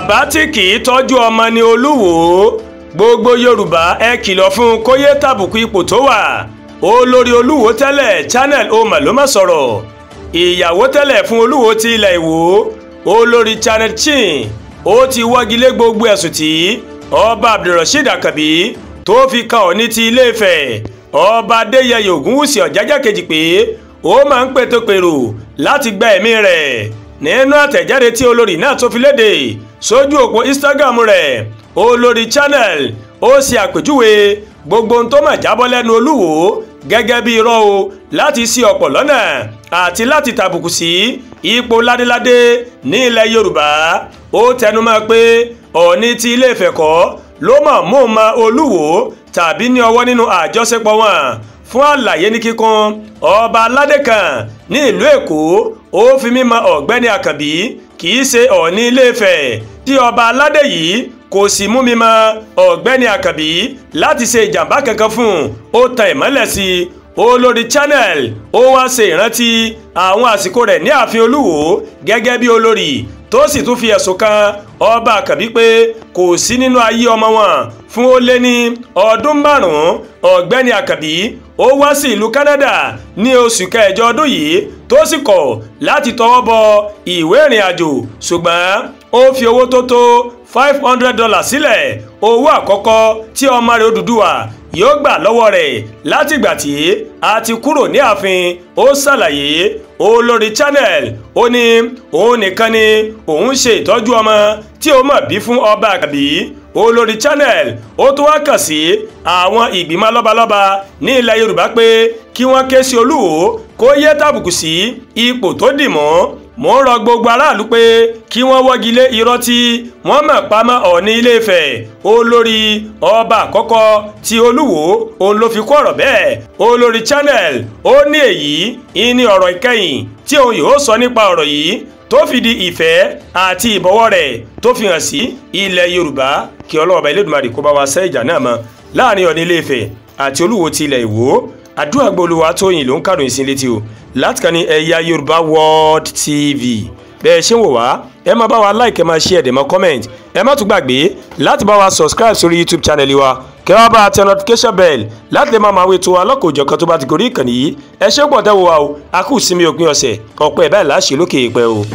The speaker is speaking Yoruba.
Bàbá tí kì í tọ́jú ọmọ ni Olúwo. Gbogbo Yorùbá ẹ kìlọ̀ fún kó yé tàbùkù ipò tó wà. Olórí Olúwo tẹ́lẹ̀ Channel Omo ló má sọ̀rọ̀. Ìyàwó tẹ́lẹ̀ fún Olúwo ti ilẹ̀ Ìwó, Olórí Channel Chin, ó ti wọ́gi lé gbogbo ẹ̀sùn tí Ọba Abdulrasheed Àkànbí tó fi kan Ọọ̀ni ti Ilé-Ifẹ̀, Ọba Adéyẹyè Ògúnwùsì Ọ̀jájá kejì pé ó máa ń pètòpèrò láti gba ẹ̀mí rẹ̀. Nínú àtẹ̀jáde tí olórí náà tó fi léde sójú òpó Instagram rẹ̀, Olórí Channel ó ṣe àpèjúwe gbogbo ohun tó mà jábọ́ lẹ́nu Olúwo gẹ́gẹ́ bí irọ́ o láti ṣì ọ̀pọ̀ lọ́nà àti láti tàbùkù sí ipò ládéládé ní ilẹ̀ Yorùbá. Ó tẹnumọ́ pé Ọọ̀ni ti Ilé-Ifẹ̀ kọ́ ló mọ̀ mú mọ́ Olúwo tàbí ní ọwọ́ nínú àjọṣepọ̀ wọn. Fún àlàyé ní kíkún, ọba aládé kan ní ìlú Èkó ó fi mímọ̀ Ọ̀gbẹ́ni Àkànbí kì í ṣe Ọọ̀ni Ilé-Ifẹ̀, tí ọba aládé yìí kò sì mú mímọ̀ Ọ̀gbẹ́ni Àkànbí láti ṣe ìjàmbá kankan fún un. Ó tan ìmọ́lẹ̀ sí i. Olórí Channel ó wá ṣe ìrántí àwọn àsìkò rẹ̀ ní ààfin Olúwo gẹ́gẹ́ bí olórí, tó sì tún fi ẹ̀sùn kan ọba Àkànbí pé kò sí nínú ayé ọmọ wọn fún ó lé ní ọdún 5. Ọ̀gbẹ́ni Àkànbí ó wá sí ìlú Canada ní oṣù kẹjọ ọdún yìí tó sì kọ̀ láti tọwọ́ bọ ìwé ìrìn àjò, ṣùgbọ́n ó fi owó tó tó $500 sílẹ̀, owó àkọ́kọ́ tí ọmọ rẹ̀ Odùduwà yóò gbà lọ́wọ́ rẹ̀ látìgbà tí a ti kúrò ní ààfin. Ó ṣàlàyé Olórí Channel ó ní òun nìkan ni òun ṣe ìtọ́jú ọmọ tí ó mọ̀ bí fún ọba Àkànbí. Olórí Channel ó tún wá kàn sí àwọn ìgbìmọ̀ lọ́balọ́ba ní ilẹ̀ Yorùbá pé kí wọ́n ké sí Olúwo kó yé tàbùkù sí ipò tó dì mọ́. Mò ń rọ gbogbo aráàlú pé kí wọ́n wọ́gi lé irọ́ tí wọ́n mọ̀ pamọ́ Ọọ̀ni Ilé-Ifẹ̀. Olórí ọba àkọ́kọ́ tí Olúwo òun ló fi kó ọ̀rọ̀ bẹ́ẹ̀. Olórí Channel ó ní èyí ìní ọ̀rọ̀ ìkẹyìn tí òun yóò sọ nípa ọ̀rọ̀ yìí tó fi di ìfẹ́ àti ìbọ̀wọ̀ rẹ̀ tó fi hàn sí ilẹ̀ Yorùbá. Kí Ọlọ́run Elédùmarè kó bá wa ṣẹ́ ìjà náà mọ́ láàrin Ọọ̀ni Ilé-Ifẹ̀ àti Olúwo ti ilẹ̀ Ìwó. Àdúrà gbólúwa Tóyìn ló ń kàròyìn sí létí o láti kàn ní Ẹ̀yà Yorùbá World TV. Bẹ́ẹ̀ ṣe ń wò wá, ẹ máa bá wa like, ẹ máa share, dẹ̀ máa comment. Ẹ má tún gbàgbé láti bá wa subscribe sórí YouTube channel wa, kẹ́ wá bá a tẹ notification bell láti lè máa wé tó alọ́kòjọ̀kan tó bá ti gorí ìkànnì yìí. Ẹ ṣé pọ̀ tẹ́wọ́ wa o, a kú sinmi òpin ọ̀sẹ̀, ọ̀pẹ́ ẹ̀ báyìí láṣẹ lókè èèpẹ̀ o.